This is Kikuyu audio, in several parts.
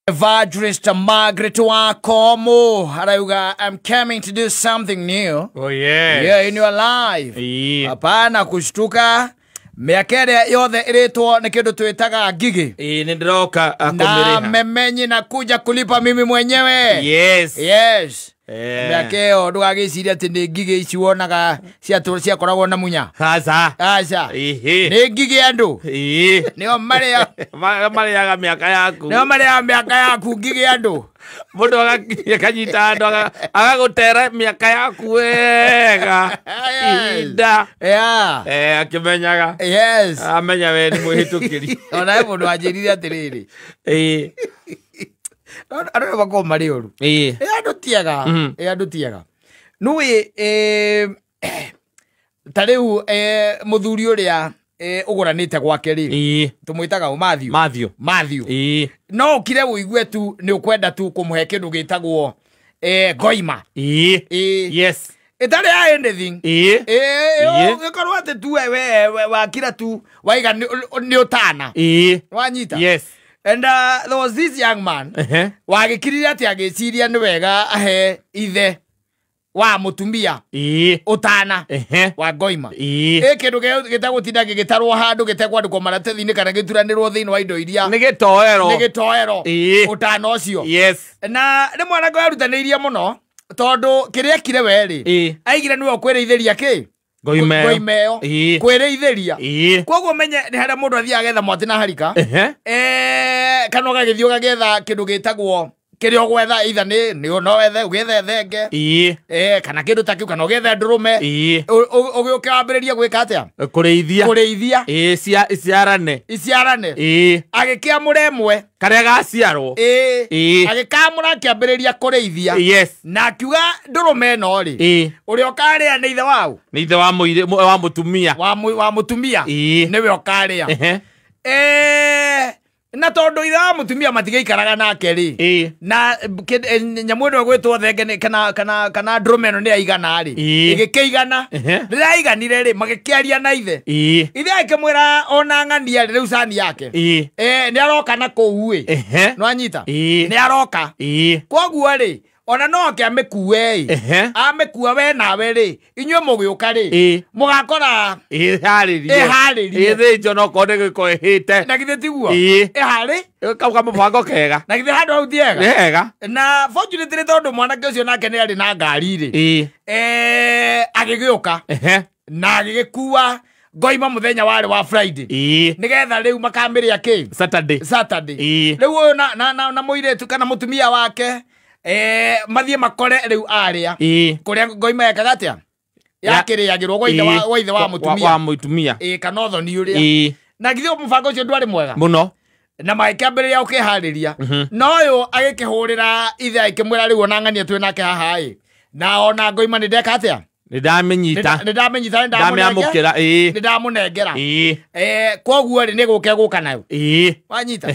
Evangelist Margaret Wakomo arauga, "I'm coming to do something new." Oh yes. Yeah, in your life. Hapana kushtuka, mĩaka ĩrĩa yothe ĩrĩtwo nĩ kĩndũ twĩtaga ngigĩ. Ĩĩ, nĩ ndĩroka na kũmĩrĩha. Memenyi na kuja kulipa mimi mwenyewe. Yes. Yes. Mĩaka ĩyo ndũgagĩcirie atĩ nĩ ngigĩ ici wonaga ciakoragwo na munya. Aca. Aca. Ĩhĩ. Nĩ ngigĩ andũ. Ĩĩ. Nĩo marĩa marĩaga mĩaka yaku. Nĩo marĩaga mĩaka yaku, ngigĩ andũ. Mũndũ agakinya akanyita andũ agagũtera mĩaka yaku wega. Ihinda. Yeah. Akĩmenyaga. Yes. Amenya we nĩ mwĩhĩtũkĩri. Ona he mũndũ wanjĩrire atĩrĩrĩ. Ĩĩ. Andũ nĩ makoragwo marĩ ũru. Ĩĩ. Ĩ andũ tiega. Ĩ andũ tiega. Nĩũĩ ta rĩu mũthuri ũrĩa ũgũranĩte gwake rĩ. Ĩĩ. Tũmwĩtaga ũ Matthew. Matthew. Matthew. Ĩĩ. No ũkire ũigue tu nĩ ũkwenda tu kũmũhe kĩndũ gĩtagwo ngoima. Ĩĩ. Ĩĩ. Yes. Ĩtarĩ ya anything. Ĩĩ. Ĩĩ, Ĩĩ. ũgĩkorwo atĩ tu we wakira tu waiga nĩ ũtana. Ĩĩ. Wanyita? Yes. And there was this young man wagĩkirire atĩ agĩciria nĩ wega ahe ithe wa mũtumia Ĩĩ. ũtana wa ngoima. Ĩĩ. Ĩ kĩndũ gĩtagũtinda gĩgĩtarwo handũ gĩtekwandĩkwo maratathi-inĩ kana gĩturanĩrwo thĩinĩ wa indo iria. Nĩ gĩtoero. Nĩ gĩtoero. Ĩĩ. Ũtana ũcio. Yes. Na nĩ mwanake werutanĩirie mũno tondũ kĩrĩa ekire we rĩ, Ĩĩ. aigire nĩwe ũkwĩrĩithĩria kĩ? Ngoima ĩyo. Ngoima ĩyo. Ĩĩ. Kwĩrĩithĩria. Ĩĩ. Koguo menye nĩ harĩa mũndũ athiaga agetha mwatĩ na harika. Kana ũgagĩthiĩ ũgagetha kĩndũ gĩtagwo kĩrĩa ũgwetha, either nĩ no wethe ũgethe thenge. Ĩĩ. Kana kĩndũ ta kĩu, kana ũgethe ndũrũme. Ĩĩ. Ũgĩũke wambĩrĩrie gwĩka atĩa? Kũrĩithia. Kũrĩithia. Ĩĩ, iciarane. Iciarane. Ĩĩ. Agĩkĩamũra ĩmwe. Karĩa gaciarwo. Ĩĩ. Ĩĩ. Agĩkamũra akĩambĩrĩria kũrĩithia. Yes. Na akiuga ndũrũme ĩno rĩ. Ĩĩ. Ũrĩa ũkarĩa nĩ ithe waũ? Nĩ ithe wa mũirĩ, wa mũtumia. Wa mũtumia. Ĩĩ. Nĩwe ũkarĩa. Na tondũ ithe wa mũtumia matigĩikaraga nake rĩ. Ĩĩ. Na nyamũ ĩno ĩgwĩtwo thenge nĩ, kana ndũrũme ĩno nĩ yaigana rĩ. Ĩĩ. Ĩgĩkĩigana. Rĩrĩa yaiganire rĩ, magĩkĩaria na ithe. Ĩĩ. Ithe akĩmwĩra ona ng'ania rĩ, rĩu cani yake. Ĩĩ. Nĩ aroka na kũu ĩ. Nĩwanyita? Ĩĩ. Nĩ aroka. Ĩĩ. Koguo rĩ, ona no oke amĩkue ĩ. Amĩkua we nawe rĩ, inyuĩ mũgĩũka rĩ, Ĩĩ. mũgakora Ĩharĩrie. Ĩharĩrie. Ĩthĩnjwo no korwo nĩ gĩko ĩhĩte. Na githĩ tiguo? Ĩĩ. Ĩharĩ? Kau kamũbango kega. Na githĩ handũ hau ti hega? Nĩ hega. Na fortunately tondũ mwanake ũcio nake nĩ arĩ na ngari rĩ. Ĩĩ. Agĩgĩũka. Na agĩgĩkua ngoima mũthenya warĩ wa Friday. Ĩĩ. Nĩgetha rĩu makamĩrĩa kĩ? Saturday. Saturday. Ĩĩ. Rĩu ũyũ na mũirĩtu kana mũtumia wake, mathiĩ makore rĩu arĩa. Ĩĩ. Kũrĩa ngoima yekaga atĩa? Yakĩrĩagĩrwo gwa ithe Ĩĩ. wa ithe wa mũtumia. Wa mũtumia. Ĩĩ, kana ũthoni ũrĩa. Ĩĩ. Na githĩ mũbango ũcio ndwarĩ mwega? Mũno. Na magĩkĩambĩrĩria gũkĩharĩria. No ũyũ agĩkĩhũrĩra ithe akĩmwĩra rĩu ona ng'ania twĩ nake haha ĩ. Na ona ngoima nĩ ndeka atĩa? Nĩ ndamĩnyita. Nĩ ndamĩnyita, nĩ ndamũnengera. Ndamĩamũkĩra, ĩĩ. Nĩ ndamũnengera. Ĩĩ. Koguo rĩ, nĩ gũka egũka nayo. Ĩĩ. Wanyita?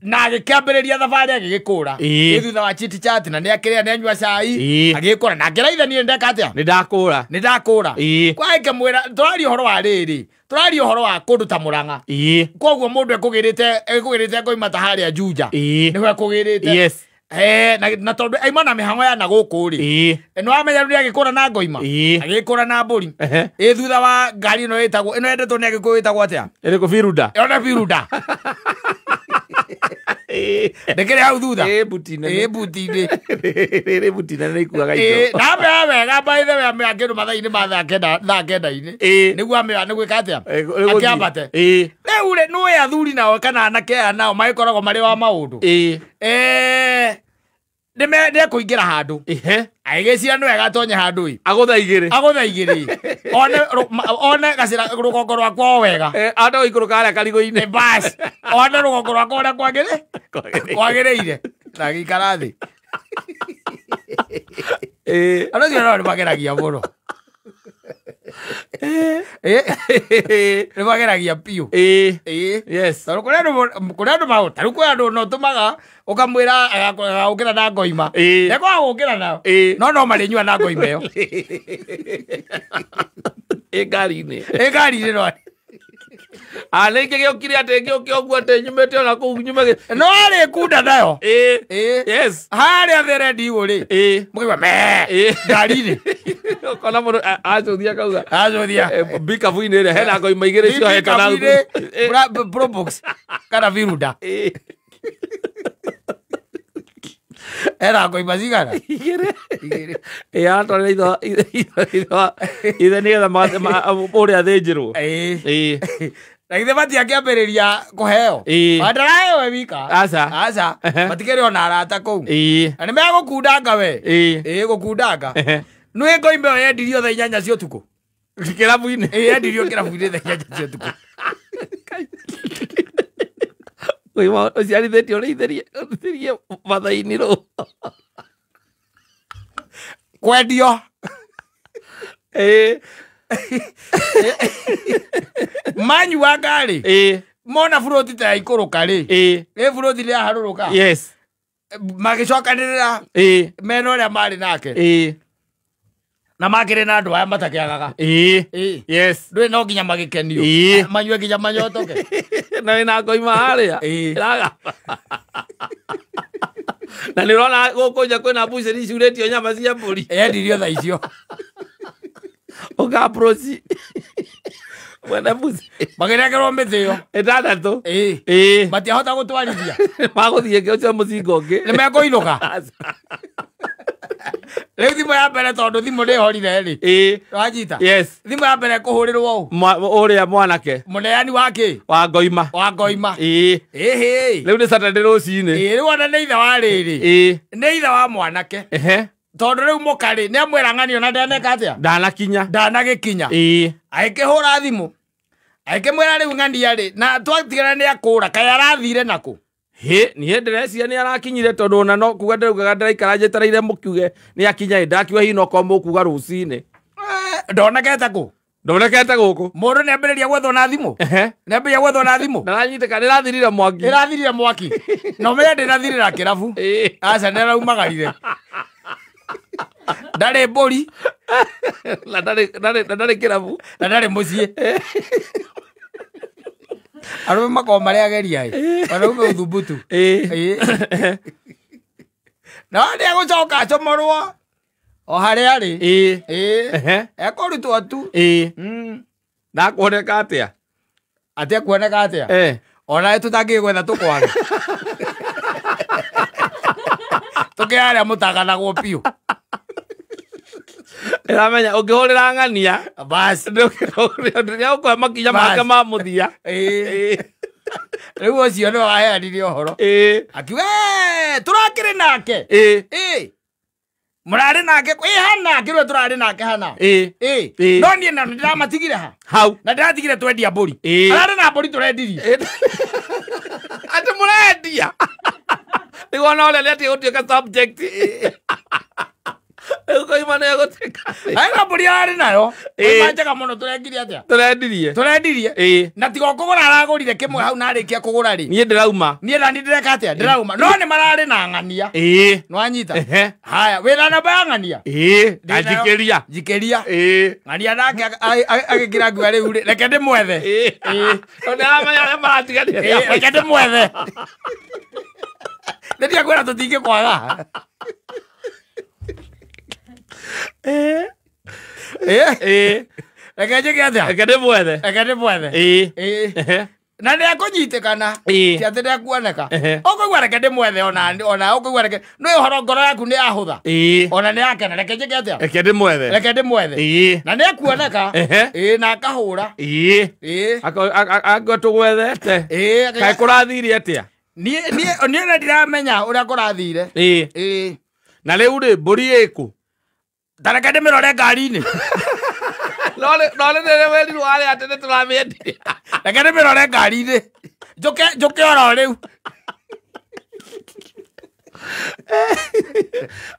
Na agĩkĩambĩrĩria thabarĩ agĩgĩkũra. Ĩĩ. Ĩ thutha wa chit chat na nĩ akĩrĩa, nĩ anyua cai. Ĩĩ. Agĩkũra. Na akĩra ithe niĩ ndeka atĩa? Nĩ ndakũra. Nĩ ndakũra. Ĩĩ. Kwa akĩmwĩra, tũraria ũhoro wa rĩrĩ. Tũraria ũhoro wa kũndũ ta Mũrang'a. Ĩĩ. Koguo mũndũ ekũgĩrĩte ngoima ta harĩa Juja. Ĩĩ. Nĩho ekũgĩrĩte. Yes. Na tondũ aima na mĩhang'o ya na gũkũ rĩ. Ĩĩ. Nĩ wamenya rĩu nĩ agĩkũra na ngoima. Ĩĩ. Agĩkũra na mbũri. Ĩ thutha wa ngari ĩno ĩtagwo, ĩno yendetwo nĩ Agĩkũyũ ĩtagwo atĩa? Ĩrĩkũ Biruda? Ĩyo nĩ Biruda. Ndĩkĩrĩ hau thutha? Ĩ buti nene. Ĩ buti-inĩ. Ĩ buti nene ikuaga Ĩ, indo. na amĩoya wega, by the way, amĩoya kĩndũ mathaa-inĩ ma thaa kenda, thaa kenda-inĩ. Ĩ. Nĩguo amĩoya, nĩ gwĩka atĩa? Ĩ, nĩ gũthiĩ. Akĩambate. Ĩ. Rĩu rĩ, nĩũĩ athuri nao kana anake aya nao magĩkoragwo marĩ wa maũndũ. Ĩ. Nĩ ekũingĩra handũ. Agĩgĩciria nĩ wega atonye handũ ĩ. Agũtha igĩrĩ. Agũtha igĩrĩ. One one gacĩra rũgongo rwakwa o wega. Anda gũikũrũka harĩa karigũ-inĩ. Bas. One rũgongo rwakwa ũrĩa kwagĩrĩire. Na agĩikara thĩ. Andũ acio nao nĩ mageragia mũno. Nĩ mageragia biũ. Yes. Tondũ kũrĩ andũ kũrĩ andũ ta rĩu kwĩ andũ no ũtũmaga ũkamwĩra agagũkĩra na ngoima. Nĩekwaga gũkĩra nayo. No no marĩnyua na ngoima ĩyo. Ĩ ngari-inĩ. Ĩ ngari-inĩ no. A nä kä gä å kire atä ngä å kä å guo atä nyumä te ona kå u nyume No arä kunda nayo. Ä Ĩ. Yes. Harĩa there ndigũ rĩ. Ä Mũkaigua me. Ĩ. Ngari-inĩ. Kona må ndå acåthia kauga Acũthia. mbikabu-inä ä rä hena ngoima igä rä ciohetwo na Mbikabu-inĩ, Probox kana Viruda. Ĩ. Ena ngoima cigana? Igä Igĩrĩ. rä aratwarä ithe nä getha å rä a thä njä rwo. Ĩ. Ä. Na githĩ matiakĩambĩrĩria kũheo? Ĩ. Ona ndaraheo we wika. Aca. Aca. Ehe. Matikĩrĩ ona arata kũu. Ä. Na nĩ megũkundanga we. Ĩ. Ĩ gũkundanga. Ehe. Nĩ ngoima ĩyo yendirio thaa 8 cia ũtukũ. Kä rabu-inä. Ĩ yendirio kĩrabu-inĩ thaa 8 cia ũtukũ. Å ciarithä tie å rä itherie matha-inä rå. Kwendio. Ä. Manyuanga rĩ. Ä. Mona buroti ta yaikũrũka rĩ. Ä. Ĩ buroti nĩ yaharũrũka. Yes. Magĩcokanĩrĩra Ä. mena ũrĩa marĩ nake. Ä. Na makĩrĩ na andũ aya matakĩagaga. Ä. Ĩ. Yes. Ndũĩ no nginya magĩkenio. Ĩ. Manyue nginya manyotoke. Na wä na ngoima harä a Ĩ. na nä å rona gå kå nja kwä na mbucĩri icurä tio nyama cia mbũri. Yendirio thaa icio. Å ka mwene mbucĩrĩ. Magĩnengerwo mĩtĩ ĩyo. Ĩtandatũ. Ĩ. Ĩ. Matiahota gũtwarithia. Magå thiä kä å cio må cingo å ngä. Nĩ mekũinũka. Rĩu thimũ ya mbere tondũ thimũ nĩ ĩhorire rĩ. Ĩ. Wanyita? Yes. Thimũ ya mbere kũhũrĩrwo ũũ. Å rä a mwanake. Mũneani wa kĩ? Wa ngoima. Wa ngoima. Ĩ. Ĩhĩ. Rä u nä Saturday rå cinä. Ĩ rĩu ona nĩ ithe wa rĩrĩ. Ĩ. Nĩ ithe wa mwanake. Ehe. Tondũ rĩu mũka rĩ nĩ amwĩra ng'ani ona ndaneka atĩa? Ndanakinya. Ndanagĩkinya. Ĩ. Agĩkĩhũra thimũ. Agĩkĩmwĩra rĩu ng'ania rĩ na twatigana nĩ akũra kaĩ arathire nakũ? Hä niä ndä recia nä arakinyire tondå ona no kuga ndäraugaga ndäraikara njetereire må kiuge nä akinya ä ndakiuga hihi nokorwo må kuga rå cinä. Ndonekete kũ? Ndonekete gå kå. Mũndũ nĩ ambĩrĩria gwethwo na thimũ. Nĩ ambĩrĩria gwethwo na thimũ. Ndaranyitä ka nä rathirire mwaki. Ĩrathirire mwaki. Na ũmenye ndĩrathirĩra kĩrabu. Ĩ. Aca nĩ araumagarire. Ndarĩ mbũri Na ndarä kä rabu. Na ndarĩ mũciĩ. Arũme makoragwo marĩ ageria ĩ. Wanaume ũthumbutu. Ĩ. Ĩ. No nĩ egũcoka acomorwo o harĩa arĩ. Ĩ. Ĩ. Ehe. Ekũrutwo tu. Ĩ. Ndakuoneka atä a? Atĩ ekuoneka atĩa? Eh. Ona tũtangĩgwetha tũkwaga. Tũkĩarĩa mũtaganagwo biũ. Ĩramenya å ngä hå rä ra ng'ania Bas. nä å kåhe makinya make Bas. ma må thia. Ĩ. Rĩu ũcio nĩwe waheanire ũhoro. Ĩ. Akiuga "Eh, tũrakĩrĩ nake. Ĩ. Ĩ. Mũrarĩ nake ĩ hana akĩrwo tũrarĩ nake hana. Ĩ. Ĩ. Ĩ. No niĩ na ndĩramatigire ha. Hau. Na ndĩratigire twendia mbũri. Ĩ. Ararĩ na mbũri tũrendirie. Atä må rendia nä guona å rä a nä atä gå tuä ka subject rä u koima nä egå tuä ka. Arĩ na mbũri ararĩ nayo. Ĩ. Ĩ njega mũno tũrendirie atĩa? Tå rendirie. Tũrendirie. Ĩ. Na tiga o kũgũra aragũrire kĩmwe hau na arĩkia kũgũra rĩ. Niä ndä rauma. Niĩ nani ndĩreka atĩa? Ndĩrauma. No nĩ mararĩ na ng'ania. Ĩ. Nĩwanyita? Ehe. Haya, wĩna namba ya ng'ania? Ĩ. Ndĩ nayo. Ndanjikä ria. Njikĩria. Ĩ. Ng'ania nake agĩkĩra ngua rĩu rĩ, reke ndĩmwethe. Ĩ. Tondå nä aramenya arä a maratiganire. Ĩ, reke ndĩmwethe. Nĩ ndiakwĩra tũtingĩkwaga. Ĩ. Ĩ. Ĩ. Reke njĩke atĩa? Reke ndä mwethe. Reke ndĩmwethe. Ĩ. Ĩ. Ehe. Na nĩ ekũnyitĩkana. Ĩ. Ti atĩ nĩekuoneka. Ehe. Ũkũigua reke ndĩmwethe ona ũkũigua reke nĩ ũhoro ngoro yaku nĩ yahũtha. Ĩ. Ona nĩ yakena reke njĩke atĩa? Reke ndä mwethe. Reke ndĩmwethe. Ĩ. Na nĩ ekuoneka. Ehe. Ĩ na akahũra. Ĩ. Ĩ. Angä tå gwethete. Ĩ. Kaä kå rathire atä a? Niĩ niĩ niĩ ona ndiramenya ũrĩa kũrathire. Ĩ. Ĩ. Na rä u rä mbũri ä kå? Ta reke ndĩmĩrore ngari-inĩ. No rä rä werirwo arä atä nä tå ramä endirie. Reke ndĩmĩrore ngari-inĩ. Njũke njũke oro rĩu.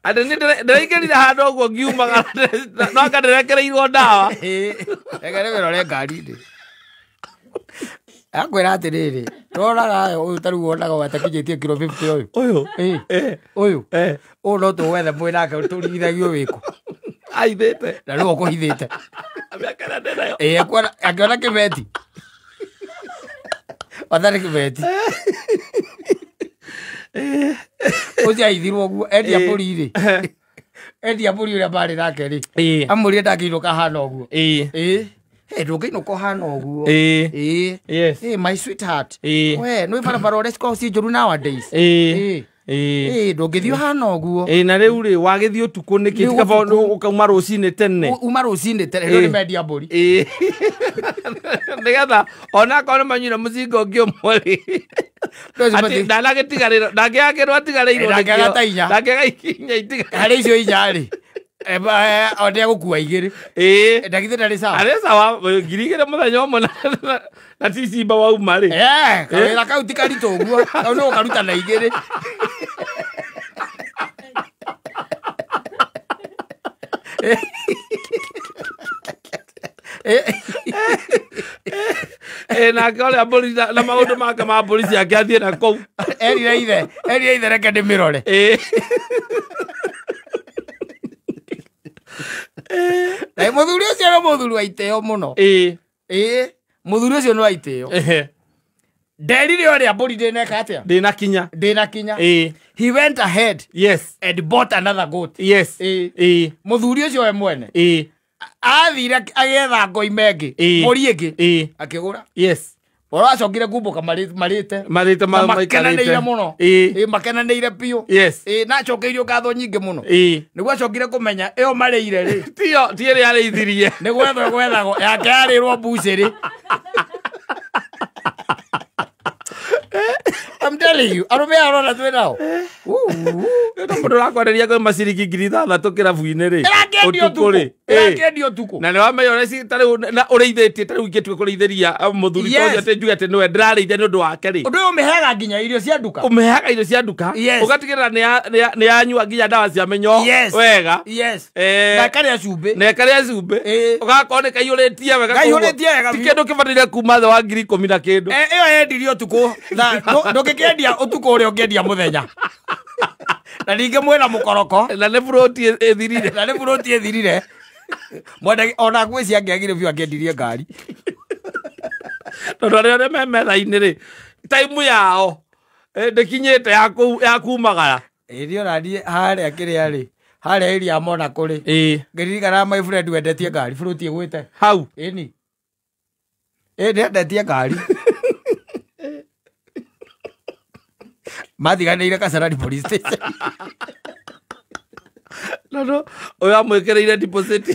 Atä nä ndäraingä rire handå å guo ngiumaga no anga ndä rekereirwo ndawa. Ĩ. Reke ndĩmĩrore ngari-inĩ. Akwĩra atĩrĩrĩ, roraga ũyũ ta rĩu wonaga watakinyĩtie kiro 50 ũyũ. Ũyũ. Ĩ. Eh. Ũyũ. Eh. Ũyũ no tũwethe mwĩ nake tũrigithagio wĩkũ. Aithĩte. Na rĩu ũkũhithĩte. Mĩaka ĩrĩa ndĩ nayo. Ĩ, akĩona kĩbeti. Bata nĩ kĩbeti. Ũcio aithirwo ũguo endia mbũri rĩ. Endia mbũri ũrĩa marĩ nake rĩ. Amũrire ndangĩinũka hana ũguo. Ĩĩ. Ndũngĩinũka ũhana ũguo. Ĩĩ. Yes. Hey, my sweetheart. Ĩĩ. We, nĩ barabara ũrĩa cikoragwo ciĩ njũru nowadays. Ĩĩ. Ĩĩ. Ĩĩ. Ĩĩ, ndũngĩthiĩ ũhana ũguo. Ĩĩ, na rĩu rĩ wagĩthiĩ ũtukũ nĩkĩ? Nĩ Ti kaba ũtukũ. ũkauma rũcinĩ tene. Uma rũcinĩ tene, rĩu Ĩĩ. nĩ mendia mbũri. Ĩĩ. Nĩgetha onakorwo nĩ manyuire mũcinga ũngĩ ũmwe rĩ. Atĩ ndanagĩtigarĩrwo ndangĩagĩrwo atigarĩirwo Ĩ, ndangĩaga nĩkĩo. ta inya. Ndangĩaga inya itigarĩirwo. Harĩ icio inya rĩ. O nĩ egũkua igĩrĩ. Ĩĩ. Ndagithĩ ndarĩ sawa. Arĩ sawa 2,000 mũthenya ũmwe na ti cimba wauma rĩ. Kawĩra kau ti karitũ ũguo. Kau nĩ ũkaruta na igĩrĩ. Ĩ, nake ũrĩa mbũri na maũndũ make ma mbũri ciake athiĩ na kũu. Erire ithe reke ndĩmĩrore. Ĩĩ. Na mũthuri ũcio nĩ mũthuri wa itĩo mũno. Ĩĩ. Ĩĩ, mũthuri ũcio nĩ wa itĩo. Ehe. Nderire ũrĩa mbũri ndĩneka atĩa? Ndĩnakinya. Ndĩnakinya. Ĩĩ. He went ahead Yes. and bought another goat. Yes. Ĩĩ. Ĩĩ. Mũthuri ũcio we mwene Ĩĩ. athire agĩetha ngoima ĩngĩ, Ĩĩ. mbũri ĩngĩ, Ĩĩ. akĩgũra. Yes. Ũrĩa wacokire kumbũka marĩte. Marĩte Na maikarĩte. makenanĩire mũno. Ĩĩ. Ĩĩ, makenanĩire biũ. Yes. Ĩĩ, na acokeirio ngatho nyingĩ mũno. Ĩĩ. Nĩguo acokire kũmenya ĩyo marĩire rĩ. Tiyo ti ĩrĩa arĩithirie. Nĩ gwethwo gwethagwo yake yarĩrwo mbucĩrĩ. I'm telling you, arũme aya ũrona twĩ nao. Ta mũndũ ũrakwarĩria kwĩ maciringi 6,000 kĩrabu-inĩ rĩ. Ĩrakĩendio Ũtukũ rĩ. ũtukũ. Ĩrakĩendio ũtukũ. Na nĩ wamenya ũrĩa ta rĩu na ũrĩithĩtie ta rĩu ingĩtua kũrĩithĩria mũthuri ta Yes. ũcio atĩ njuge atĩ nĩwe ndĩrarĩithia nĩ ũndũ wake rĩ. Ũndũ ũyũ ũmĩheaga nginya irio cia nduka. Ũmĩheaga irio cia nduka. Yes. Ũgatigĩrĩra nĩ yanyua nginya ndawa cia mĩnyoo. Yes. Wega. Yes. Na ĩkarĩa cumbĩ. Na ĩkarĩa cumbĩ. Ĩĩ. Ũgakorwo nĩ kaiyũrĩtie wega. Kaiyũrĩtie wega Ti biũ. kĩndũ kĩbataire kuma thĩ wa 10,000 na kĩndũ. Ĩyo yendirio ũtukũ. Ndũngĩkĩendia ũtukũ ũrĩa ũngĩendia mũthenya. Na ningĩ mwĩna mũkoroko. Na nĩ buroti ĩthirire. Na nĩ buroti ĩthirire. Mwendagi ona ngwĩci angĩagire biũ angĩendirie ngari. Tondũ arĩa othe me metha-inĩ rĩ, taimu yao ndĩkinyĩte ya kumagara. Ĩĩ niĩ ona niĩ harĩa kĩrĩa rĩ, harĩa area ya Monaco rĩ. Ĩĩ. Ngĩririkana my friend wendetie ngari, buroti ĩgwĩte. Hau. Ĩni. Ĩĩ nĩendetie ngari. Mathiganĩire Kasarani police station. No, ũyũ amwĩkĩrĩire deposit.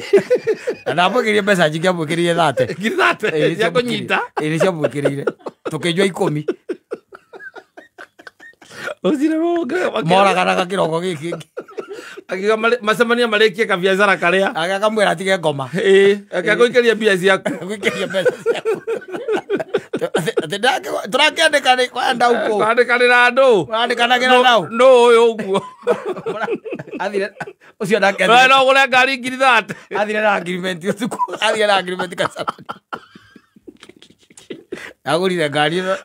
Na ndamwĩkĩrire mbeca nyingĩ, amwĩkĩrĩire 30. 30,000 cia kũnyita. Ĩĩ nĩciamwĩkĩrĩire. Tũkĩnyua 10. Rũcinĩ rũngĩ Moraganaga kĩroko gĩkĩ. Akiuga macemania marĩkie kabiacara karĩa. Akamwĩra atige ngoma. Ĩĩ, reke ngũikĩrie mbia ciaku. Ngũikĩrie mbeca ciaku. Atĩ tũrakĩandĩka rĩ, kwa ndau kũ? Kwandĩkanĩra andũ. Ũrandĩkanagĩra nau? Nũ ũyũ ũguo? Athire, ũcio nake We no ũgũre ngari 30,000. Athire na agreement ũtukũ. Athire na agreement Kasarani. Agũrire ngari ĩno.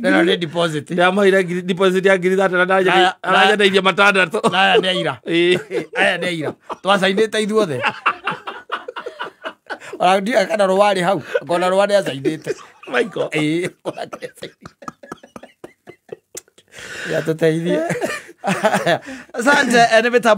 Ĩno nĩ deposit. Ndamũheire deposit ya 30,000 na aranjendeirie 6. Na aya nĩ aira. Ĩĩ. Aya nĩ aira. Twacainĩte ithuothe. Ona ndiũĩ kana rũa rĩ hau. Ngona rũa nĩ acainĩte. Michael. Ĩĩ, ngona nĩ acainĩte. Ya tũteithie. Asante, nĩ mĩtambo